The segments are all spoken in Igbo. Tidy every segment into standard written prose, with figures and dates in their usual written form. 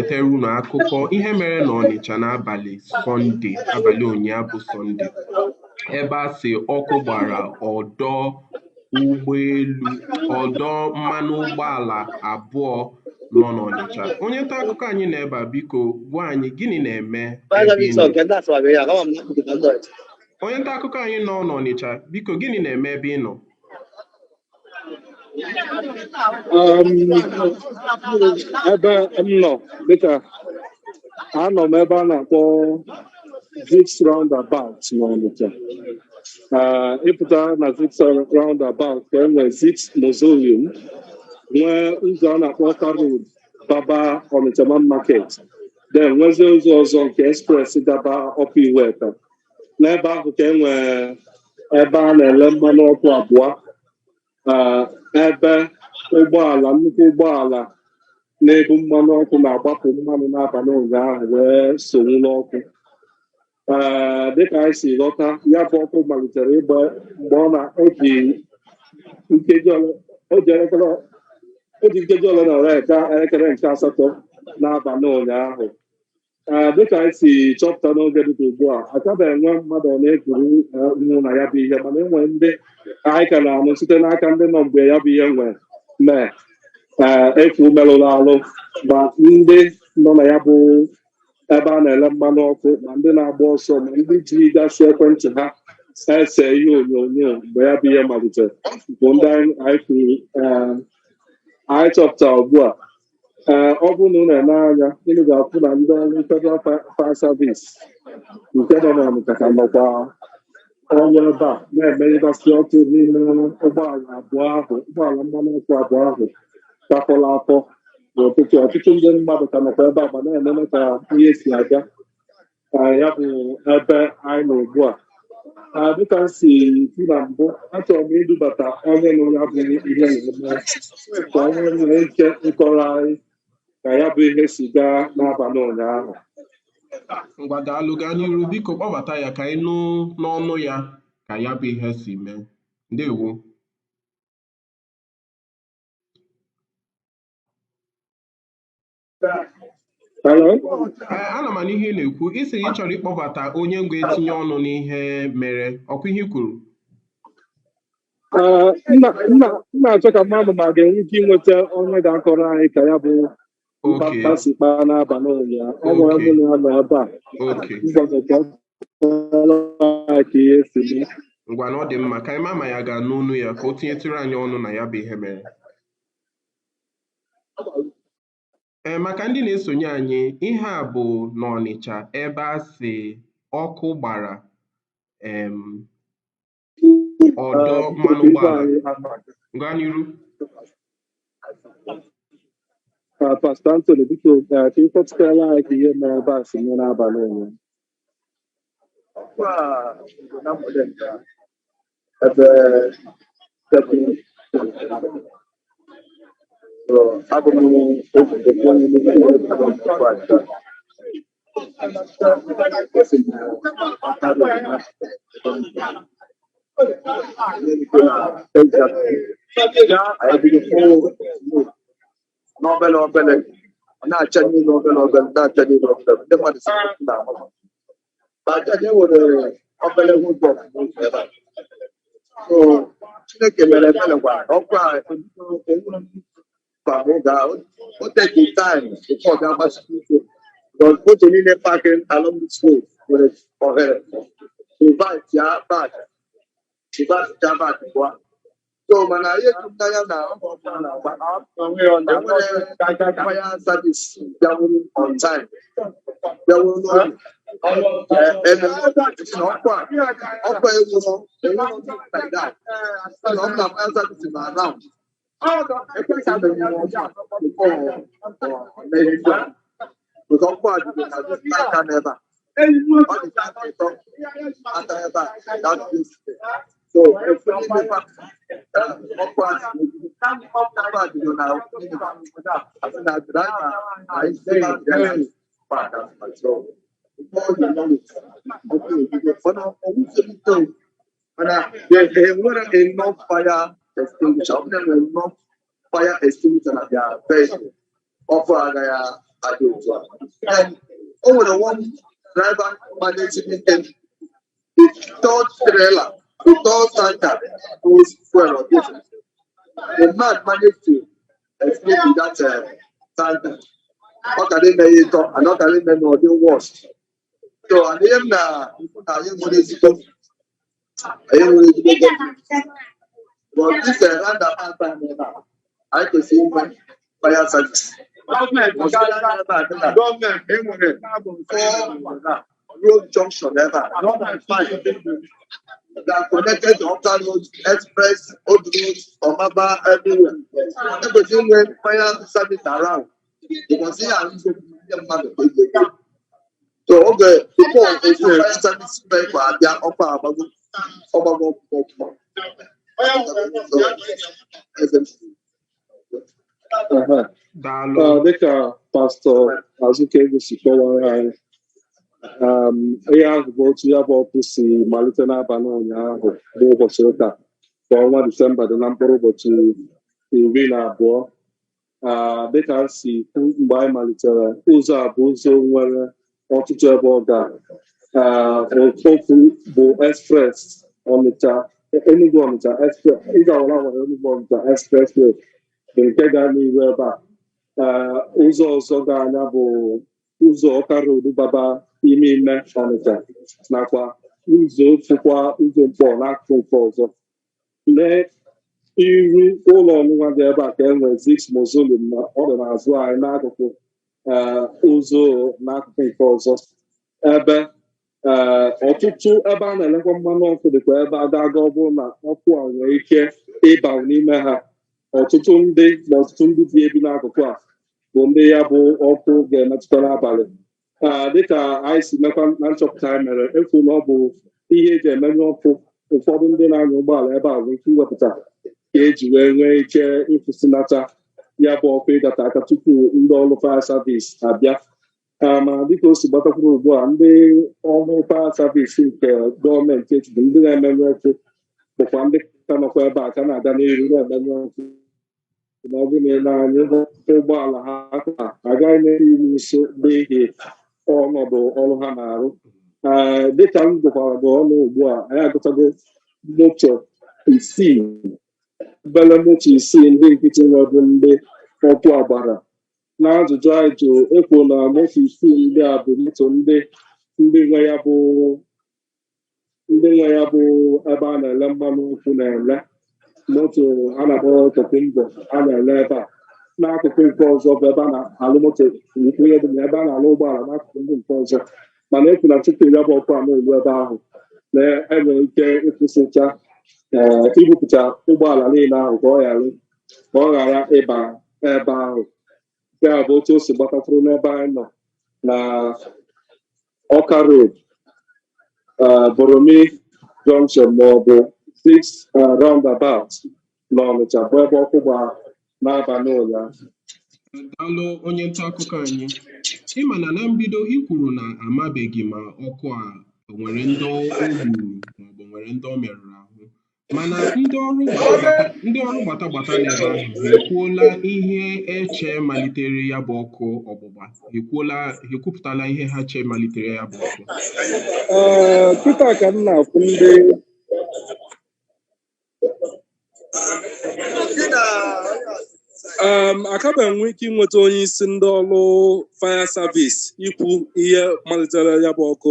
Wetara unu akụkọ ihe mere n'Ọnịcha n'abalị Sọnde, abalị ụnyaahụ bụ Sọnde, ebe a sị ọkụ gbara ọdọ ụgbọelu, ọdọ mmanụ ụgbọala abụọ nọ n'Ọnịcha. Onye nta akụkọ anyị nọ ebe a, biko gwa anyị gịnị na-eme ebe ị nọ. Onye nta akụkọ anyị nọ n'Ọnịcha, biko gịnị na-eme ebe ị nọ? Ebe m nọ, dịka anọ m ebe a na-akpọ Ziks Roundabout n'Ọnịcha. Ịpụta na Ziks Roundabout ka e nwee Ziks Mausoleum, nwee ụzọ a na-akpọ Ọka Road baba Ọnịcha Main Market, then nwezie ụzọ ọzọ nke express gaba Upper Iweka. N'ebe ahụ ka e nwee ebe a na-ele mmanụ ọkụ abụọ, ebe ụgbọala, nnukwu ụgbọala na-ebu mmanụ ọkụ na-agbapụ mmanụ n'abalị ụnyaahụ wee sonwu n'ọkụ. Ee, dịka anyị si ghọta, ya bụ ọkụ malitere ịgba mgbe ọ na-eji nkeji ole o ji elekere o ji nkeji ole na ole gaa elekere nke asatọ n'abalị ụnyaahụ. Ee, dịka anyị si chọpụta, n'oge dịka ugbu a, akabeghị enwe mmadụ ọ na-egwuru nwụ na ya bụ ihe, mana enwe ndị anyị ka na-anụ site n'aka ndị nọ mgbe ya bụ ihe nwee mee, ee, efu merụrụ arụ, ma ndị nọ na ya bụ ebe a na-ele mmanụ ọkụ, ma ndị na-agba ọsọ, ma ndị ji gasị ekwentị ha ese ihe onyonyo mgbe ya bụ ihe malitere, bụ ndị anyị kwuru, ee, anyị chọpụtara ugbu a. Ee, ọ bụrụ na unu na-ene anya, unu ga-afụ na ndị ọrụ Federal Fire Service nke nọ n'Ọnịcha ka nọkwa ọrụ ebe a na-emenyụgasị ọkụ n'ime ụgbọala abụọ ahụ, ụgbọala mmanụ ọkụ abụọ ahụ takọrọ afọ n'ụtụtụ. Ọtụtụ ndị mmadụ ka nọkwa ebe a ma na-enene ka ihe si aga. Ka ya bụ ebe anyị nọ ugbu a. Dịka m si kwu na mbụ, achọrọ m idubata onye nọ ya bụ ihe na-eme ka onye nwee ike ịkọrọ anyị ka ya bụ ihe si gaa n'abalị ụnyaahụ. Ngwa, daalụ, gaa n'iru, biko kpọbata ya ka anyị nụ n'ọnụ ya ka ya bụ ihe si mee. Ndewo. Hello? Ee, ana m anụ ihe ị na-ekwu. Ị sị ị chọrọ ịkpọbata onye ga-etinye ọnụ n'ihe mere, ọkwa ihe i kwuru? Ee, m na-achọ ka mmadụ ma ga-enwe ike inweta onye ga-akọrọ anyị ka ya bụ mkpamkpa si kpaa n'abalị ụnyaahụ. Ọ nwere mụ na ya nọ ebe a. M gwara ka ọ kọọrọ anyị ka ihe si mee. Ngwa, na ọ dị mma ka anyị ma ma ya ga-anụ olu ya ka o tinyetụrụ anyị ọnụ na ya bụ ihe mere. Ee, maka ndị na-esonye anyị, ihe a bụ n'Ọnịcha ebe a sị ọkụ gbara ọdọ Ee, biko mmanụ ka igwe ụgbọala. anyị ama. Gaa n'iru. Pastor Anthony, biko, ka ị kọtụkara anyị ka ihe mere ebe a si mee n'abalị ụnyaahụ. Ọkụ a bụ na mgbede nke a, ebe 7. So, abụ m otu onye n'ime ndị ọkụ a. Esi m Ọka Road na na exactly. Anyị bido fụ n'obele obele, ọ na-acha niile obele obele, na-acha niile obele. Ndị mmadụ si na ọkụ na-agba. Ma aja e nwere obere ụzọ n'ụzọ ebe a. So Chineke mere ebere gwa ọkụ a enwere mkpa oge a o take time before ọ bịa gbasiri ike, because moto niile parking along this road nwere ohere reverse ya back, reverse ya back pụọ. So mana ihe tụrụ m n'anya na ọ bụ ọkụ a na-agba, enwere fire service bịawuru on time, bịawuru n'oge. Na ọkụ a, ọkụ a ewuro enwero like that na ọ bụ na fire service na around ekwesịrị imenwu ọkụ a before ọ mee ihe ndị a, because ọkụ a bido na this aka n'ebe a, ọ dị ka ịtọ aka ebe a that this. So efu n'ime fa ọkụ a ọkụ a bido na asị na driver na isi park. So before you know it, ọkụ ebido, mana ọwụselite, mana enwere enough fire extinguisher. Ọ bụrụ na enwere enough fire extinguisher na their vehicle, ọkụ agaghị adị otu a. And o nwere one driver managing ike, the third trailer, the third tanker goes fuel or diesel. The man managed to escape with that tanker. Ọ kara ime ya ịtọ and ọ kara ime na ọ dị worst. So and ihe m na na anyị nwere ezigbo gọọmenti, but this roundabout anyị ebe a, anyị kwesịrị inwe fire service. Ọsọ ebe a dị na enwere four road junction ebe a, five that are connected to Awka Road, Express, Old Road, Omaba, everywhere. Ekwesịrị inwe fire service around because ihe a nsogbu ndị mmadụ ka eji eke. So oge before ofu fire service vehicle abịa, ọkụ agbago, ọgbago ọkụ ọfụma. So, eze m. Aha. Daalụ. Dịka Pastọ Azụka si kọwara anyị, ihe ahụ bụ otu ya bụ ọkụ si malite n'abalị ụnyaahụ bụ ụbọchị ụka ka ọnwa Disemba dị na mkpụrụ ụbọchị 12. Dịka a si kwu mgbe anyị malitere, ụzọ a bụ ụzọ nwere ọtụtụ ebe ọ ga. Ofu bụ express Ọnịcha Enugu Ọnịcha express, ụzọ awara awara Enugu Ọnịcha expressway bụ nke gaa n'ihu ebe a. Ụzọ ọzọ ga-anya bụ ụzọ Ọka Road baba ime ime Ọnịcha, nakwa ụzọ fụkwa ụzọ Mkpọ n'akụkụ nke ọzọ. N'iru ụlọ ọnụnwa dị ebe a ka e nwere Zik Mausoleum, na ọ dị n'azụ anyị n'akụkụ ụzọ n'akụkụ nke ọzọ, ebe ọtụtụ ebe a na-elekwa mmanụ ọkụ dịkwa ebe a ga-aga. Ọ bụrụ na ọkụ a nwere ike ịba n'ime ha, ọtụtụ ndị ma ọtụtụ ndị bi ebi n'akụkụ a bụ ndị ya bụ ọkụ ga-emetụta n'abalị. Dịka anyị si mekwa na nchọpụta anyị mere, ekwu na ọ bụ ihe eji emenyụ ọkụ ụfọdụ ndị na-anya ụgbọala ebe a nwere ike iwepụta ka eji wee nwee ike ịkwụsịnata ya bụ ọkụ ịgata aka tupu ndị ọrụ fire service abịa. Mana dịka o si gbatakwuru ugbu a, ndị ọrụ fire service nke gọọmenti etiti, ndị na-emenyụ ọkụ, bụkwa ndị ka nọkwa ebe a ka na-aga n'iru na-emenyụ ọkụ. Na ọ bụrụ na ile anya hụ ụgbọala ha ka agaghị na-eru nso n'ihi ọnọdụ ọrụ ha na-arụ. Ee, dịka m gụkwara gị ọnụ ugbu a, anyị agụtago moto isii, obere moto isii ndị nkịtị nwebụ ndị ọkụ agbara. Na ajụjụ anyị jụrụ, ekwu na moto isii ndị a bụ moto ndị nwe ya bụ ndị nwe ya bụ ebe a na-ele mmanụ nkwụ na-ele moto a na-akpọ tokumbo a na-ele ebe a. N'akụkụ nke ọzọ bụ ebe a na-alụ moto ihe dị na ebe a na-alụ ụgbọala n'akụkụ ndị nke ọzọ. Mana ekwu na tupu ya bụ ọkụ a na-elu ebe ahụ, na enwere ike ịkwụsịcha, ibupụta ụgbọala niile ahụ ka ọ ghara ịba ebe ahụ. Nke a bụ otu o si gbatakwuru n'ebe anyị nọ na Ọka Road, Boromi Junction maọbụ Six Roundabout n'Ọnịcha, bụ ebe ọkụ gbara n'abalị ụnyaahụ. Daalụ, onye nta akụkọ anyị. Ịma na na mbido i kwuru na amabeghị ma ọkụ a o nwere ndị o gburu maọbụ nwere ndị o merụrụ ahụ, mana ndị ọrụ gbata gbata n'ebe ahụ ha ekwuola ihe eche malitere ya bụ ọkụ ọgbụgba? Ha ekwuola, ha ekwupụtala ihe ha che malitere ya bụ ọkụ? Ee, kịta ka m na-afụ ndị akabeghị nwee ike inweta onye isi ndị ọrụ fire service ikwu ihe malitere ya bụ ọkụ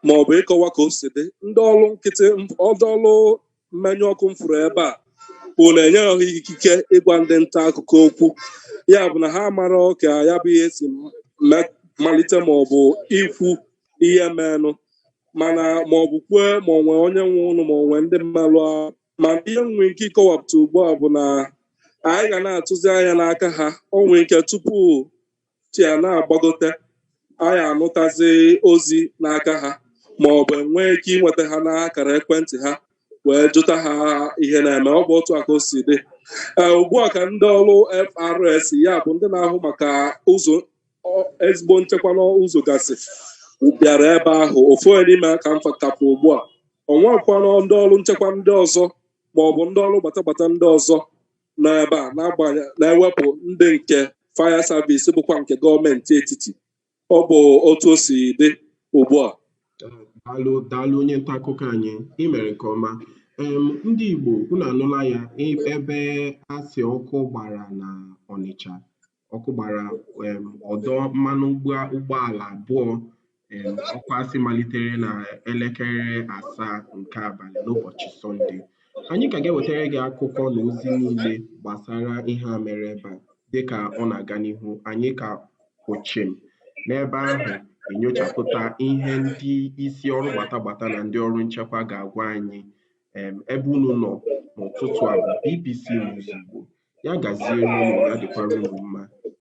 ma ọ bụ ịkọwa ka o si dị. Ndị ọrụ nkịtị, ndị ọrụ mmenyụ ọkụ m fụrụ ebe a bụ na enyeghị ha ikike ịgwa ndị nta akụkọ okwu. Ya bụ na ha mara ka ya bụ ihe si malite ma ọ bụ ikwu ihe menụ, mana ma ọ bụ kwue ma ọ nwee onye nwe ụlọ ma ọ nwee ndị mmerụ ahụ. Mana ihe m nwere ike ịkọwapụta ugbu a bụ na anyị ga na-atụzi anya n'aka ha. O nwere ike tupu chi ya na-agbagote, anyị anụtazi ozi n'aka ha ma ọ bụ enwee ike inweta ha n'akara ekwentị ha wee jụta ha ihe na-eme. Ọ bụ otu a ka o si dị. Ee, ugbu a ka ndị ọrụ FRS, ya bụ ndị na-ahụ maka ụzọ, ezigbo nchekwa n'ụzọ gasị, bịara ebe ahụ. Ofu onye n'ime ka m kapụ ugbu a, ọ nwekwanụ ndị ọrụ nchekwa ndị ọzọ ma ọ bụ ndị ọrụ gbata gbata ndị ọzọ nọ ebe a na-ewepụ ndị nke Fire Service bụkwa nke gọọmenti etiti. Ọ bụ otu o si dị ugbu a. Daalụ, daalụ, onye nta akụkọ anyị, ị mere nke ọma. Ndị Igbo, unu anụla ya, ebe a sị ọkụ gbara na Ọnịcha, ọkụ gbara ọdọ mmanụ ụgbọala abụọ. Ọkụ asị malitere na elekere 7 nke abalị n'ụbọchị Sọnde. Anyị ka ga-ewetara gị akụkọ na ozi niile gbasara ihe a mere ebe a dịka ọ na-aga n'ihu. Anyị ka kwụchim n'ebe ahụ enyochapụta ihe ndị isi ọrụ gbatagbata na ndị ọrụ nchekwa ga-agwa anyị. Ebe unu nọ n'ụtụtụ a bụ BBC News Igbo. Ya gaziere unu, ya dịkwara unu mma.